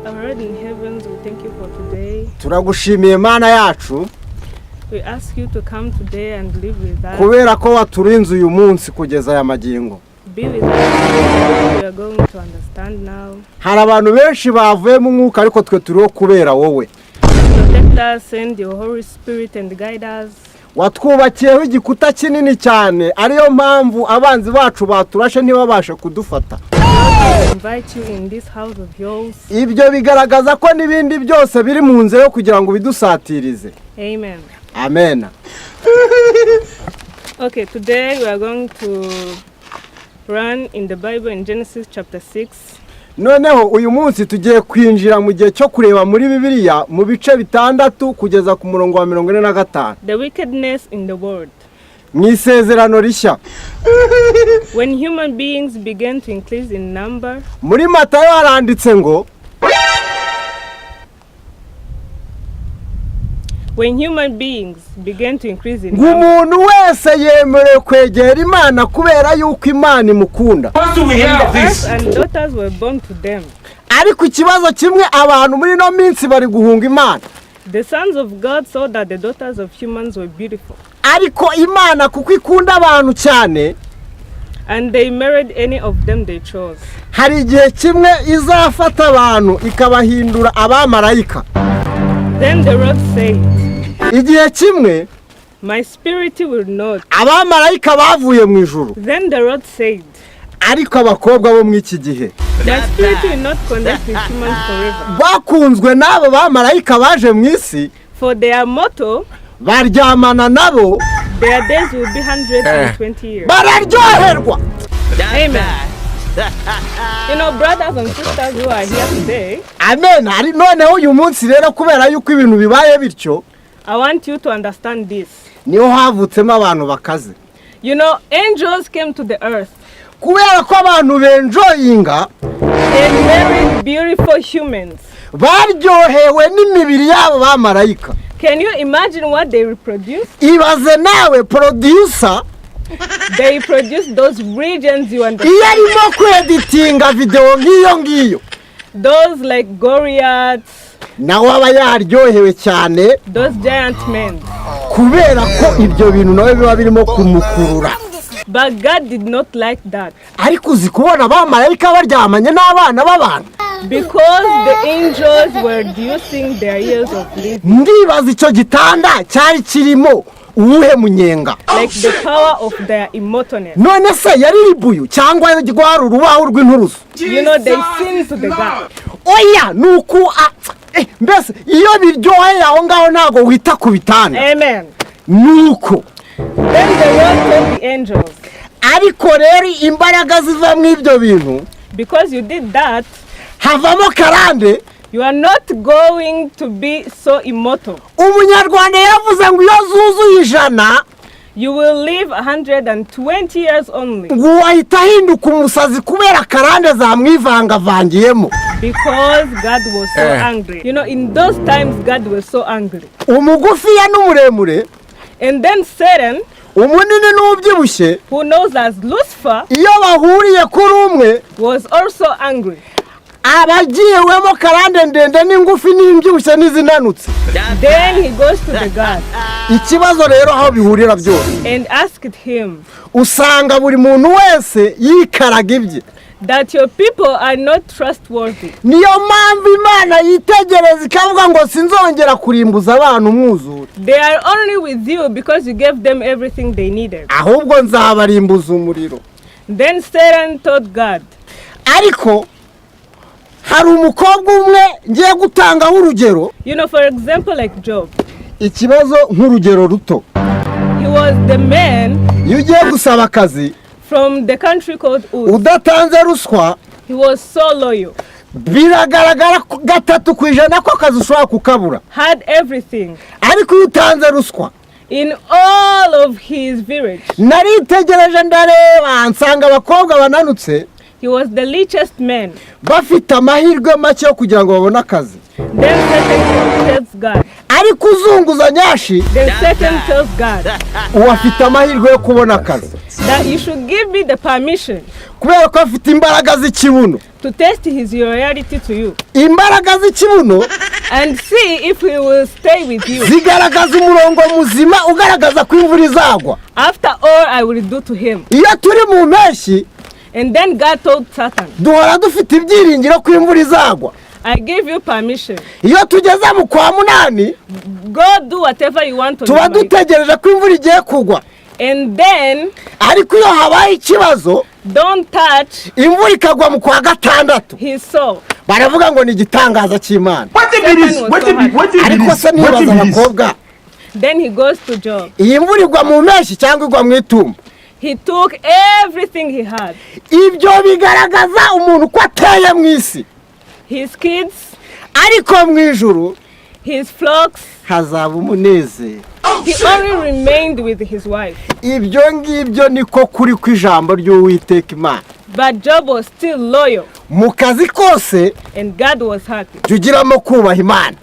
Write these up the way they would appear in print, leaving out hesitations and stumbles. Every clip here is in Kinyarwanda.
Our Lord in heavens, we thank you for today. Turagushimiye Mana yacu. We ask you to come today and live with us. Kubera ko waturinze uyu munsi kugeza aya magingo. Be with us. We are going to understand now. Hari abantu benshi bavuye mu mwuka, ariko twe turiho kubera wowe. Protect us, send your Holy Spirit and guide us. Watwubakiyeho igikuta kinini cyane, ariyo mpamvu abanzi bacu baturashe ntibabashe kudufata. We invite you in this house of yours. Ibyo bigaragaza ko n'ibindi byose biri mu nzira yo kugira ngo bidusatirize. Amen. Amen. Okay, today we are going to run in the Bible in Genesis chapter 6. Noneho uyu munsi tugiye kwinjira mu gihe cyo kureba muri Bibiliya mu bice 6 kugeza ku murongo wa 45. The wickedness in the world. Mu Isezerano Rishya. When human beings began to increase in number, Muri Matayo haranditse ngo when human beings began to increase in ngo number, umuntu wese yemerewe kwegera Imana kubera yuko Imana imukunda. What do we and have the earth this? and daughters were born to them. Ariko ikibazo kimwe, abantu muri ino minsi bari guhunga Imana. The sons of God saw that the daughters of humans were beautiful, Ariko Imana, kuko ikunda abantu cyane, and they married any of them they chose. Hari igihe kimwe izafata abantu ikabahindura abamarayika. Then the Lord said, Igihe kimwe "My spirit will not." abamarayika bavuye mu ijuru. Then the Lord said, Ariko abakobwa bo muri iki gihe "My spirit will not connect with humans forever, bakunzwe n'abo bamarayika baje mu isi, for they are mortal, baryamana nabo, their days will be 120 years." bararyoherwa. Amen. Brothers and sisters who are here today, Amen. Hari noneho uyu munsi rero, kubera yuko ibintu bibaye bityo, I want you to understand this. Niho havutsemo abantu bakaze. Angels came to the earth Kubera ko abantu benjoyinga and married beautiful humans. Baryohewe n'imibiri yabo bamarayika. Can you imagine what they reproduced? Ibaze nawe producer. They produced those regions, you understand? Iyo arimo kweditinga videwo nk'iyo ngiyo, Those like Goliaths, nawe aba yaryohewe cyane, those giant men. Kubera ko ibyo bintu nawe biba birimo kumukurura. But God did not like that Ariko uzi kubona abamarayika baryamanye n'abana b'abantu? Because the angels were reducing their years of living, Ndibaza icyo gitanda cyari kirimo uwuhe munyenga? Like the power of their immortalness. None se yari ribuyu cyangwa rwari urubaho rw'inturusu? They sinned to the God. Oya, ni uku mbese iyo biryoheye aho ngaho ntabwo wita ku bitanda. Amen. Ni uko. Then the Lord told the angels, Ariko rero imbaraga ziva mu ibyo bintu, "Because you did that, havamo karande. You are not going to be so immortal. Umunyarwanda yavuze ngo iyo zuzuye 100, You will live 120 years only ngo ahita ahinduka umusazi kubera karande zamwivangavangiyemo. Because God was so angry." In those times, God was so angry. Umugufiya n'umuremure, And then Satan, umunini n'ubyibushye, who knows as Lucifer, iyo bahuriye kuri umwe, was also angry. Abagiwemo karande ndende n'ingufi n'imbyibushye n'izinanutse. Then he goes to the God Ikibazo rero aho bihurira byose, and asked him usanga buri muntu wese yikaraga ibye. That your people are not trustworthy. Niyo mpamvu Imana yitegereza ikavuga ngo sinzongera kurimbuza abana umwuzure, They are only with you because you gave them everything they needed. Ahubwo nzabarimbuza umuriro. Then Satan told God, Ariko hari umukobwa umwe ngiye gutangaho urugero. For example, like Job, Ikibazo nk'urugero ruto, he was the man iyo ugiye gusaba akazi from the country called Uz. udatanze ruswa, He was so loyal, biragaragara ko 3% ko akazi ushobora kukabura. Had everything Ariko iyo utanze ruswa, in all of his village. Naritegereje ndareba nsanga abakobwa bananutse He was the richest man. Bafite amahirwe make yo kugira ngo babone akazi. Then Satan tells God. Ariko uzunguza nyashi, Then Satan tells God uwo afite amahirwe yo kubona akazi that you should give me the permission kubera ko afite imbaraga z'ikibuno. To test his loyalty to you Imbaraga z'ikibuno and see if he will stay with you zigaragaza umurongo muzima ugaragaza ko imvura izagwa. After all I will do to him. Iyo turi mu mpeshyi, And then God told Satan, duhora dufite ibyiringiro ko imvura izagwa. "I give you permission. Iyo tugeze mu kwa munani, Go do whatever you want on tuba your mic." dutegereje ko imvura igiye kugwa. And then Ariko iyo habaye ikibazo, don't touch imvura ikagwa mu kwa gatandatu, his soul. baravuga ngo ni igitangaza cy'Imana. Wetin be this? Wetin be wetin be Ariko this? se nibaza, Wetin be this? abakobwa, Then he goes to Job. iyi mvura igwa mu mpeshyi cyangwa igwa mu itumba? He took everything he had. Ibyo bigaragaza umuntu uko ateye mu isi. His kids, Ariko mu ijuru his flocks. hazaba umunezero. He only remained with his wife. Ibyo ngibyo niko kuri kw'ijambo ry'Uwiteka Imana. But Job was still loyal Mu kazi kose, and God was happy. Jya ugiramo kubaha Imana.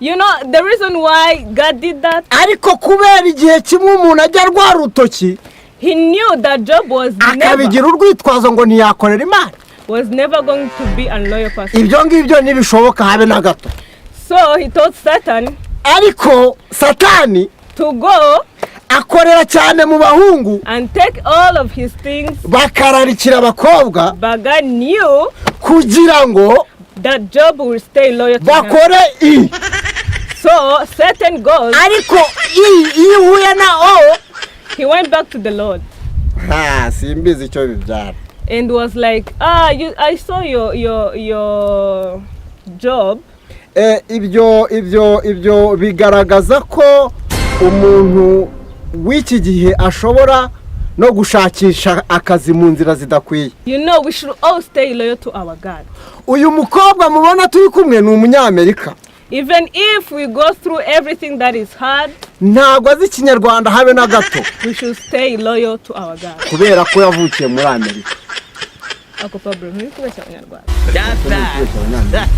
You know the reason why God did that? Ariko kubera igihe kimwe umuntu ajya arwara urutoki, He knew that Job was never, akabigira urwitwazo ngo ntiyakorera Imana. Was never going to be a loyal person. Ibyo ngibyo ntibishoboka habe na gato. So he told Satan Ariko Satani to go akorera cyane mu bahungu, and take all of his things. bakararikira abakobwa But God knew kugira ngo that Job will stay loyal to him. bakore i. So Satan goes, Ariko i iyo ihuye na o, he went back to the Lord ha, simbizi icyo bibyara. And was like, "Ah, you, I saw your Job." Ibyo bigaragaza ko umuntu w'iki gihe ashobora no gushakisha akazi mu nzira zidakwiye. We should all stay loyal to our God. Uyu mukobwa mubona turi kumwe ni Umunyamerika. Even if we go through everything that is hard, Ntabwo azi Ikinyarwanda habe na gato, we should stay loyal to our God. kubera ko yavukiye muri Amerika. Ako Pablo, nturi kubeshya Abanyarwanda. Kubeshya Abanyamerika.